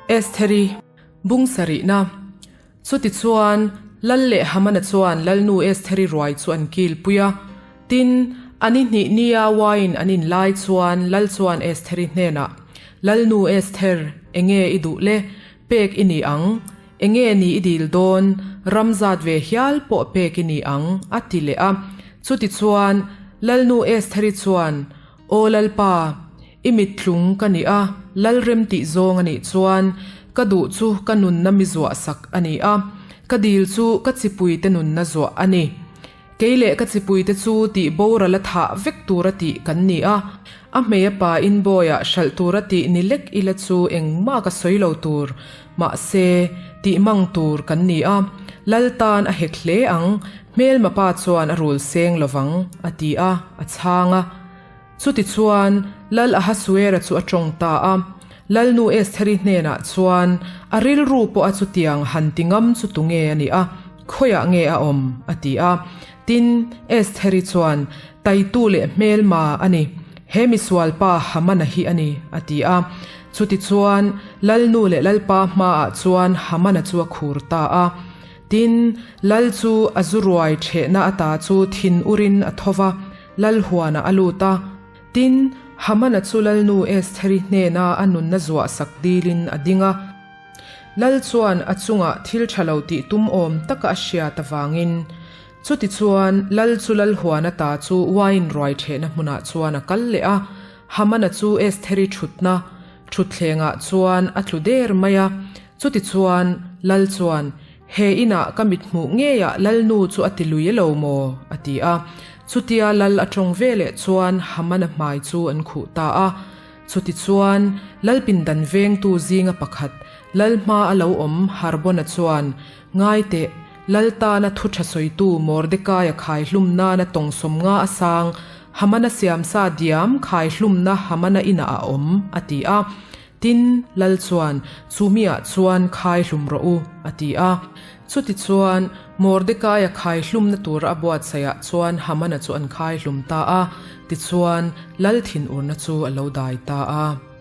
Estheri bung sarihna. Chutichuan, Lal leh Hamana chuan Lalnu Estheri ruai chu an kilpui a. Tin, a ni hnih nia wine an in lai chuan Lal chuan Estheri hnenah, Lalnu Esther, enge i duh le? Pek i ni ang. Enge ni i dil dawn? Ram zat ve hial pawh pek i ni ang, a ti leh a. Chutichuan, Lalnu Estheri chuan, Aw Lalpa, i mittlung ka ni a, Lalrem tih zawng a nih chuan, ka duh chu ka nunna mi zuah sak a ni a, ka dil chu ka chipuite nunna zuah a ni. Kei leh ka chipuite chu tih boral a thah vek tura tih kan ni a, a hmei a pa in bawiah hralh tura tih ni lek ila chu engmah ka sawi lo tur, mahse, tih mang tur kan ni a, Lal tan a hek hle ang, hmelma pa chuan a rul seng lovang, a ti a, a chhang a. Chutichuan, Lal Ahasuera chu a tawng ta a. Lalnu Estheri hnenah chuan, A rilru pawh a chutiang han ti ngam chu tunge a nih a, khawiah nge a awm? a ti a. Tin, Estheri chuan, Taitu leh hmelma a ni. He misualpa Hamana hi a ni, a ti a. Chutichuan, Lalnu leh Lalpa hmaah chuan Hamana chu a khur ta a. Tin, Lal chu a zu ruai ṭhehna ata chu thin urin a tho va, Lal huanah a lut a. Tin, Hamana chu Lalnu Estheri hnena a nunna zuah sak dilin a ding a. Lal chuan a chungah thil ṭha lo tih tum awm taka a hriat avangin, chutichuan Lal chu Lal huan ata chu wine ruai ṭhehna hmunah chuan a kal leh a. Hamana chu Estheri ṭhutna ṭhutthlengah chuan a tlu der mai a. Chutichuan Lal chuan, He inah ka mithmuh ngeiah Lalnu chu a ti lui lo maw? a ti a. Chutia Lal a tawng ve leh chuan Hamana hmai chu an khuh ta a. Chutichuan Lal pindan vengtu zinga pakhat, Lal hma a lo awm Harbona chuan, Ngai teh, Lal tana thu tha sawitu Mordekaia khaihlum nana tawngsawm nga a sang, Hamana siamsa diam khaihlumna Hamana inah a awm, a ti a. Tin, Lal chuan, Chu miah chuan khai hlum rawh u, a ti a. Chutichuan, Mordekaia khai hlumna tura a buatsaihah chuan Hamana chu an khai hlum ta a, tichuan, Lal thinurna chu a lo dai ta a.